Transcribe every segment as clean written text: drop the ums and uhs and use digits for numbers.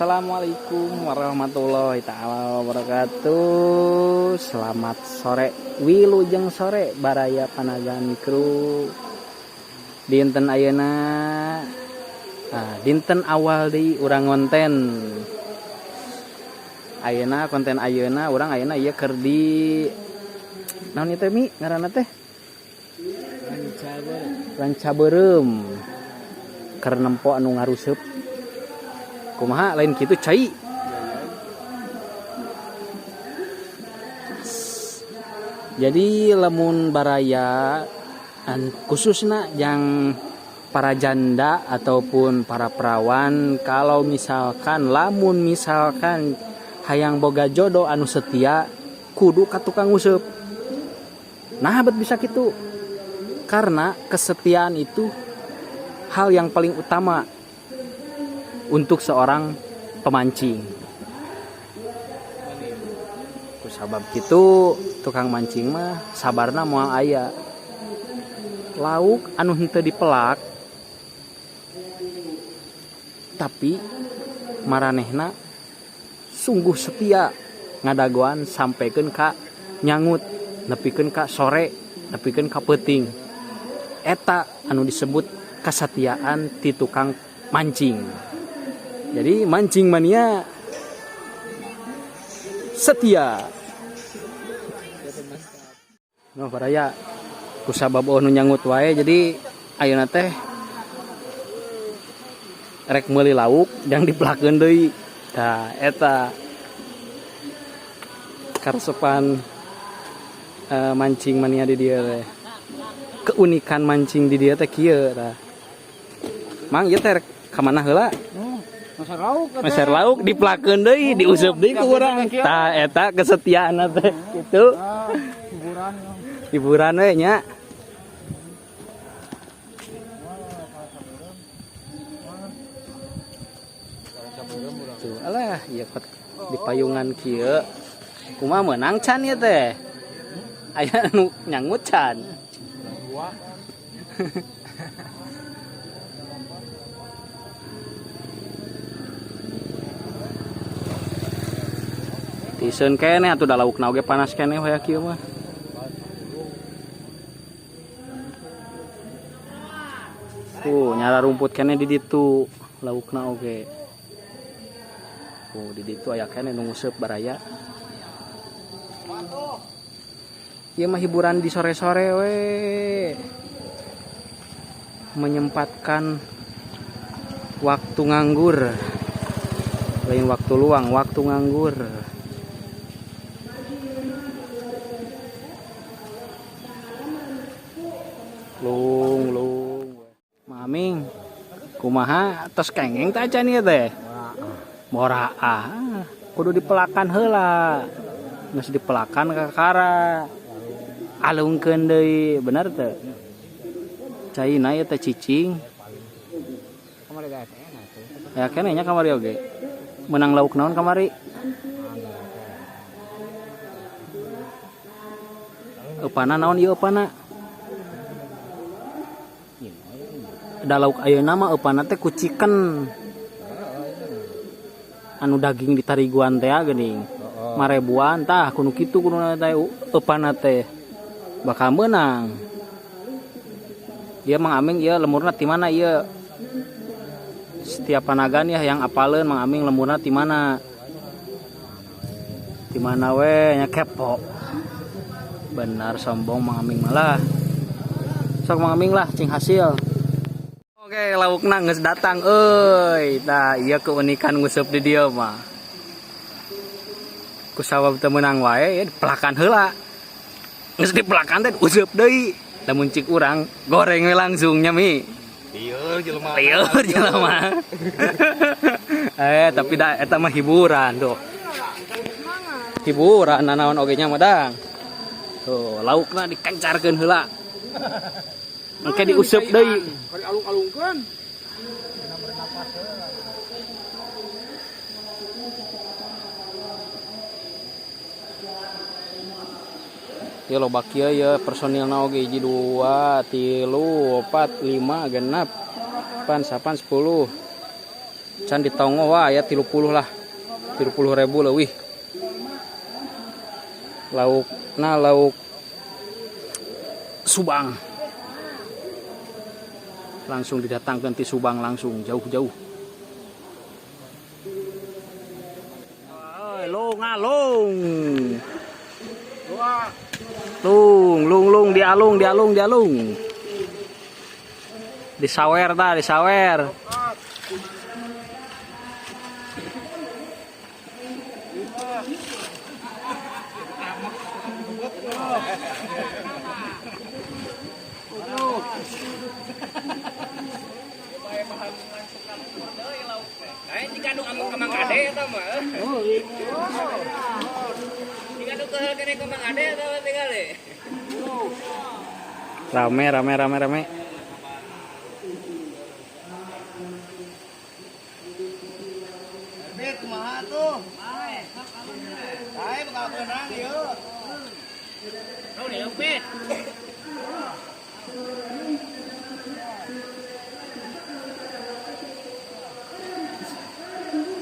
Assalamualaikum warahmatullahi taala wabarakatuh. Selamat sore, wilujeng sore baraya Panagan Kru. Dinten ayeuna, nah, dinten awal di urang konten. Ayeuna konten ayeuna urang ayeuna ieu keur di naon ieu teh, Mi, ngaranna teh? Rancabeureum. Keur nempo anu ngaruseup. Kumaha lain kitu cai. Jadi lamun baraya khususna yang para janda ataupun para perawan, kalau misalkan lamun misalkan hayang boga jodoh anu setia, kudu ka tukang nguseup. Nah, bet bisa gitu karena kesetiaan itu hal yang paling utama untuk seorang pemancing. Kusabab gitu tukang mancing mah sabarna moal aya. Lauk anu henteu dipelak tapi maranehna sungguh setia ngadagoan sampaikan ka nyangut, nepikeun ka sore, nepikeun ka peuting. Eta anu disebut kesetiaan ti tukang mancing. Jadi mancing mania setia. No baraya, kusabab nu nyangut wae, jadi ayeuna teh rek meuli lauk yang dipelakeun deui. Tah, eta karesepan mancing mania di dieu teh. Keunikan mancing di dieu teh kieu tah. Mang, ieu teh rek ka mana heula? Meser lauk. Meser lauk dipelakeun deui, diuseup deui ku urang. Tah, eta kesetiaan teh kitu. Hiburan. Hiburan we nya. Tuh, alah, ieu kot di payungan kieu. Kumaha meunang can ieu teh? Aya anu nyangut can. Dua. Tiseun keneh atuh, da laukna oge panas keneh hoya kieu mah. Tuh, nyara rumput keneh di ditu laukna oge. Oh, di ditu aya keneh nu nguseup, baraya. Ieu mah hiburan di sore-sore we. Menyempatkan waktu nganggur. Lain waktu luang, waktu nganggur. Lung lung. Maming, kumaha, tos kengeng teh acan ieu teh? Moraah. Kudu dipelakan heula. Geus dipelakan kakara. Alungkeun deui, bener teu? Caina ieu teh cicing. Kamari ge enak tuh. Ya keneh nya kamari oge. Menang lauk naon kamari? Eupana naon ieu eupana? Da lauk ayeuna mah eupana teh ku chicken. Anu daging ditariguan teh geuning. Marebuan tah kudu kitu, kudu teh eupana teh. Bakal meunang. Ieu Mang Aming ieu lemurna ti mana ieu? Setiap panagan ya yang apaleun Mang Aming lemurna ti mana? Ti mana we nya, kepo. Benar sombong Mang Aming malah. Sok Mang Aming lah cing hasil. Oke, laukna geus datang euy. Tah, ieu keunikan nguseup di dieu mah. Kusabab teu meunang wae ya dipelakan heula. Geus dipelakan teh useup deui. Lamun cik urang goreng we langsung nya, Mi. Lieur jelema. Lieur jelema. Eh, tapi da eta mah hiburan tuh. Hiburan nanaon oge nya mah dang. Tuh, laukna dikencarkeun heula. Engke diuseup deui. Kali alung-alungkeun. Ya loba kieu ya personilna oge, hiji, dua, tilu, opat, lima, genap, delapan, sapan, 10. Can ditongo wah aya 30 lah. 30.000 leuwih. Laukna lauk Subang. Langsung didatangkan ti Subang langsung jauh-jauh. Long alung. Lung lung lung dialung dialung dialung. Disawer ta, disawer. Rame rame rame rame.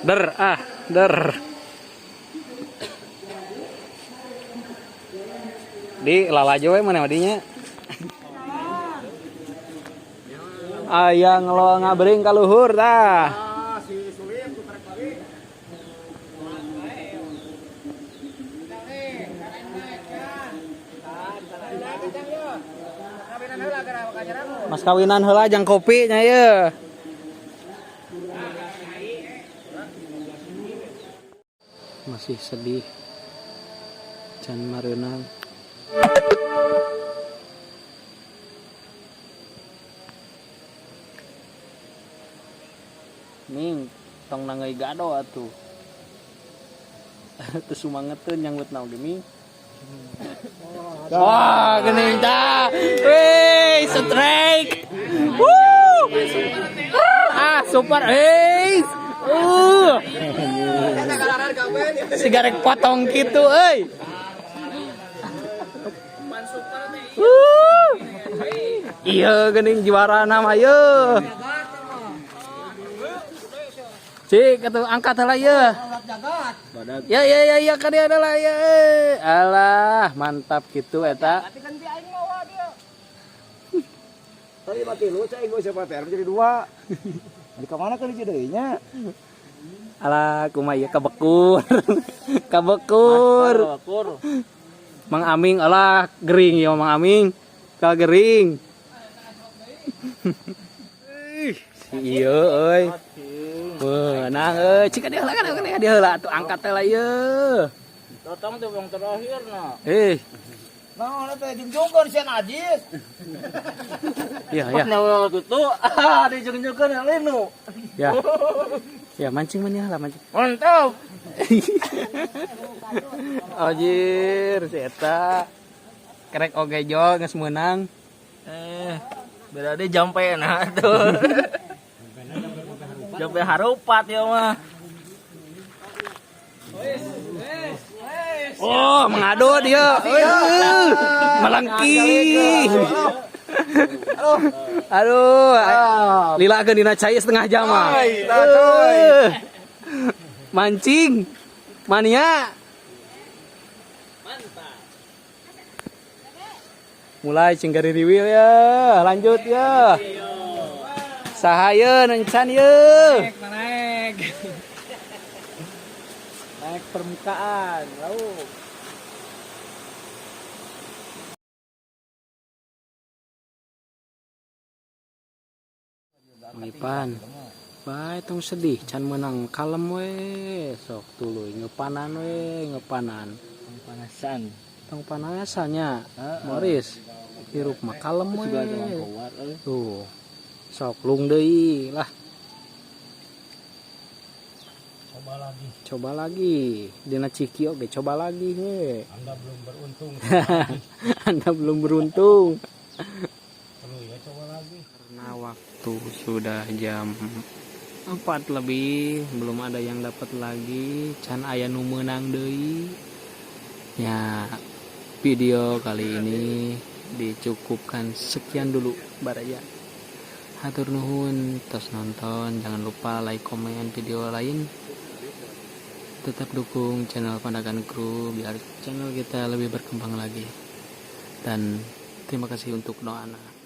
Der ah der. Di lalajo we mana madinya. Aya ngelo ngabring ka luhur tah. Mas kawinan heula jang kopi nya ieu. Masih sedih can mareunang. Ming tong nangai gado atuh. Teu sumangeteun nyanggut naon ge Ming. Wah, geuning tah. Wey, strike. Woo! Ah, super. Hey. Sigarek potong kitu euy. Iya geuning juara nama ieu. Cik atuh angkat heula ieu. Ya ya ya ya ka dieu adalah ya. Alah, mantap kitu eta. Tadi mati lu cai gua siapa teh jadi dua. Di kamana kan hiji deui nya? Alah, kumaha ieu kabekur. Kabekur. Mang Aming alah gering ya Mang Aming. Ka gering. Si ieu euy. Beunang euy, cik dia heula kan dia heula atuh angkat teh lah ieu. Datang teh yang terakhir nah. Eh. Naon teh jungjungkeun sia najis. Iya, iya. Pas kitu, ah dijungjungkeun linu. Ya. Ya mancing mana lah mancing. Mantap. Anjir, si eta. Kerek oge jol geus meunang. Beda deh jampe nah tuh. Jampe harupat ya mah. Oh, mengadu dia. Melengki. Aduh, lila dina cai setengah jam mah. Mancing. Mania. Mantap. Mulai cinggari riwil ya, lanjut ya. Saha ye encan ye. Naik, naik permukaan laut. Ngipan. Bae tong sedih can menang kalem we sok tuluy ngepanan we ngepanan. Panasan. Tong panasannya Morris hirup mah kalem we. Tuh. Sok lung deui lah. Coba lagi. Coba lagi. Dina ciki oge coba lagi we. Anda belum beruntung. Anda belum beruntung. Perlu ya coba lagi. Karena waktu sudah jam 4 lebih, belum ada yang dapat lagi. Can aya nu meunang deui. Ya, video kali ini dicukupkan sekian dulu baraya. Hatur nuhun tos nonton. Jangan lupa like, komen video lain. Tetap dukung channel Pandakan Crew biar channel kita lebih berkembang lagi. Dan terima kasih untuk doana.